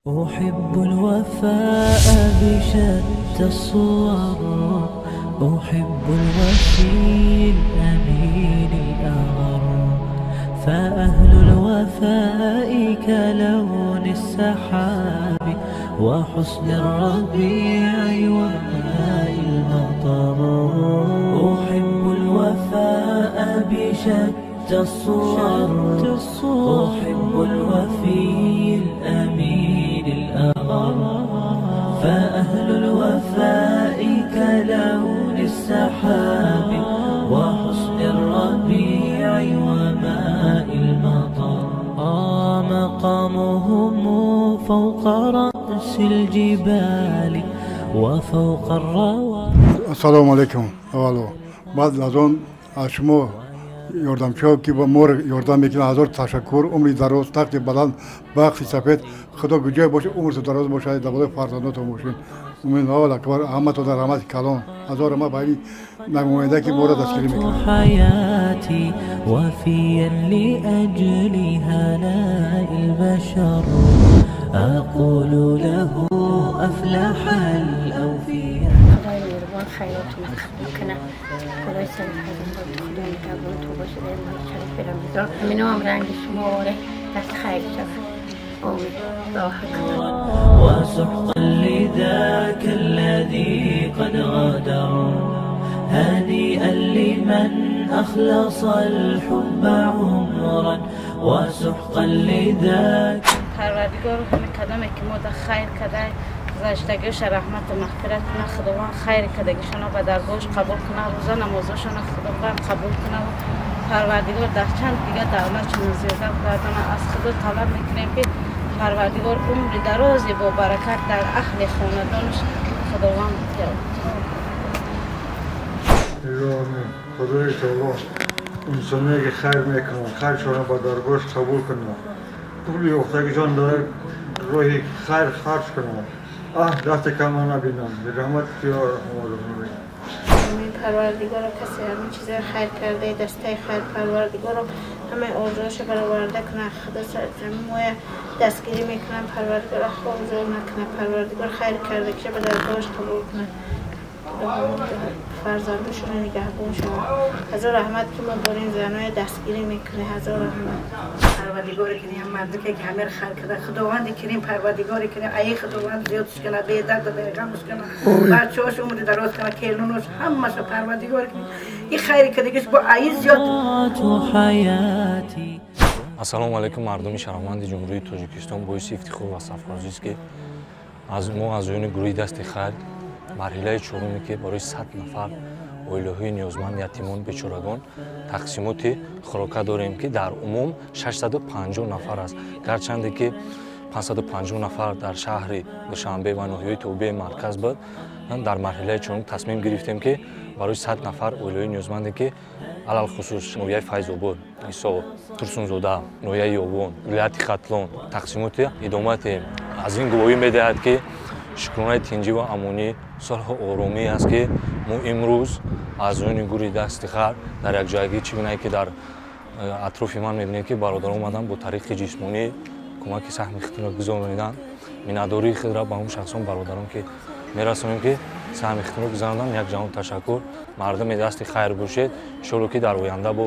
أحب الوفاء بشتى الصور، أحب الوفي الأمين الأغر، فأهل الوفاء كلون السحاب وحسن الربيع وماء المطر. أحب الوفاء بشتى الصور، أحب الوفي الأمين الأغر، فأهل الوفاء كلون السحاب وحسن الربيع وماء المطر. مقامهم فوق رأس الجبال وفوق الروى. Ассалому алайкум. Аввало баъд аз он аз шумо ёрдамчиҳо, ки ба мо ёрдам мекунанд, ҳазор ташаккур. Умри дароз, тахти баланд, бахти сафед, Худо куҷое бошед, умртон дароз бошад, дар болои фарзандотон бошед. Умед аввал акбар, ҳаматон дар раҳмати калон. Ҳазор раҳмат ба ин намоянда, ки моро дастгирӣ мекунад. حياتي وفيا لأجل هناء البشر، أقول له أفلح الأوفياء. خدای مهربان خیراتون قبول کنه. خدای سر فرزندات، خدای نگهبانتون باشه. در ماه شریف رمضان همینا هم رنگ شما آره دست خیر شود. آمین. الله اکبر. وسحقا لذاك الذي قد غدر، هنيئا لمن أخلص الحب عمرا، وسحقا لذاك. پروردگار همه کدامه که ما در خیر کده، گذشتگیش رحمت و مغفرت کنه. خداوند خیر کدگیشون به درگاهش قبول کنه، روزه نمازشون خداوند قبول کنه و پروردگار در چند دیگه دولتشون زیاده بگردانه. از خدا طلب میکنیم که پروردگار عمر درازی با برکت در اهل خاندانش خداوند بیاد. الهی خدای تعالی انسانایی که خیر میکنن خیرشان با درگاهش قبول کنه، پول یافتگیشان در راه خیر خرج کنه، اه دست کم نبینم. به رحمت یا ارحم الراحمین. آمین. پروردگارا کسی همین چیزای خیر کرده، دسته خیر پروردگارا همه آرزوهاشو برآورده کنه. خدا سر موی دستگیری میکنه. پروردگارا خوب زور نکنه. پروردگار خیر کرده که به درگاهش قبول کنه. فرزندشون نگهبان شما. هزار رحمت که ما داریم زنای دستگیری میکنه. هزار رحمت. پروردگار کریم مردی که همه رو خلق کرده، خداوند کریم پروردگار کریم ای خداوند زیادش کنه، به درد و به غمش کنه، بچه‌هاش عمر دراز کنه، کلونش همش پروردگار کریم این خیر که دیگه با ای زیاد. حياتي. Ассалому алайкум, мардуми шарафманди Ҷумҳурии Тоҷикистон. Боиси ифтихор ва сарфарозист, ки аз мо аъзоёни гурӯҳи дасти хайр марҳилаи чоруме, ки барои 100 нафар оилаҳои ниёзманд, ятимон, бечорагон тақсимоти хӯрока дорем, ки дар умум 650 нафар аст. Гарчанде ки 550 нафар дар шаҳри Душанбе ва ноҳияҳои тобеи марказ буд, дар марҳилаи чорум тасмим гирифтем, ки барои 100 нафар оилаҳои ниёзманде, ки алалхусус ноҳияи Файзобод, Исо, Турсунзода, ноҳияи Ёвон, вилояти Хатлон тақсимоти идома диҳем. Аз ин гувоҳӣ медиҳад, ки шукронаи тинҷӣ ва амонӣ, сулҳу оромӣ аст, ки мо имрӯз аъзоёни гурӯҳи дасти хайр дар якҷоягӣ, чӣ гунае ки дар атрофи ман мебинед, ки бародарон омаданд, бо тариқи ҷисмонӣ кӯмаки саҳми худро гузарониданд. Миннатдории худро ба он шахсон, бародарон, ки мерасонем, ки саҳми худро гузаронданд. Як ҷаҳон ташаккур. Мардуми дасти хайр бошед. Иншоалло, ки дар оянда бо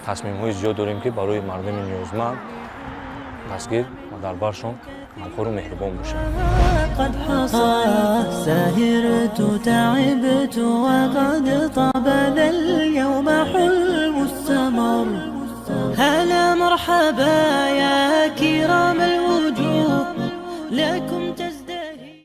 тасмимҳои зиёд дорем, ки барои мардуми ниёзманд дастгир ва дар баршон ғамхору меҳрубон бошем. قد حصل سهرت تعبت وقد طاب ذا اليوم حلم السمر. هلا مرحبا يا كرام الوجوه لكم.